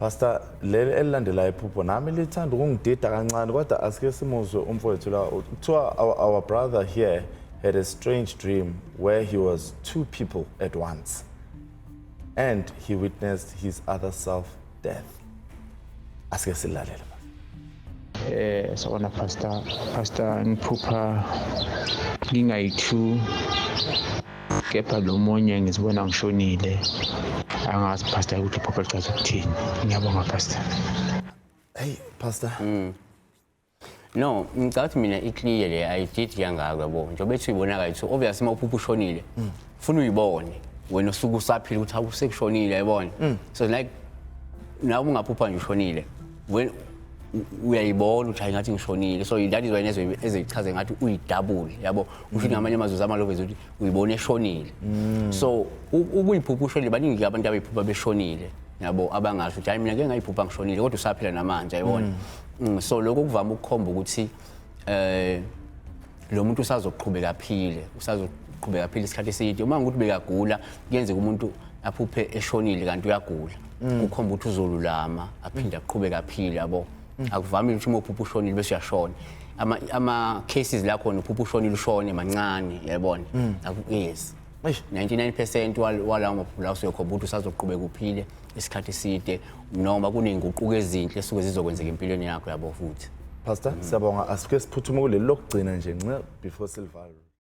Pastor, leli elilandelayo iphupho nami lithanda ukungidida kancane, kodwa asike simuzwe umfowethu la. Kuthiwa our brother here had a strange dream where he was two people at once and he witnessed his other self death. Asike silalele. Sawubona pastor, pastor, ngiphupha ngingayi-two, kepha lo munye ngizibona ngishonile. Angazi pastor ukuthi iphupho lichaza ukuthini. Ngiyabonga pastor. Hey pastor. No, ngicabanga ukuthi mina i-clear le, ayididi kangako, yabo. Njengoba ethi uyibona kayi-two, obvious uma uphupha ushonile, funa uyibone wena usuke usaphila ukuthi hawu, sekushonile, yayibona. So like nawe ungaphupha nje ushonile, when uyayibona ukuthi hayi, ngathi ngishonile. So that is why nezwe ezichaze ngathi uyi-double, yabo. Usho ukuthi ngamanye amazwi zamalovezi ukuthi uyibona eshonile. So ukuyiphupha ushonile, baningi abantu abayiphupha beshonile, yabo, abangasho ukuthi hayi, mina ngeke ngayiphupha ngishonile, kodwa usaphila namanje, yayibona. So lokho kuvama ukukhomba ukuthi lo muntu usazoqhubeka aphile, usazoqhubeka aphile isikhathi eside. Uma ngukuthi bekagula, kuyenzeka umuntu aphuphe eshonile kanti uyagula, kukhomba ukuthi uzolulama aphinde aqhubeke aphile, yabo. Akuvamile ukuthi uma uphupha ushonile bese uyashona. Ama cases la khona uphupha ushonile ushone mancane, yabona. Yes. Eish. 99% walawo maphupho lawo usuyokhomba ukuthi usazoqhubeka uphile isikhathi eside noma kuney'nguquko ezinhle esuke zizokwenzeka empilweni yakho, yabo, futhi. Pastor, siyabonga. Asike siphuthume kuleli lokugcina nje nce before silivale.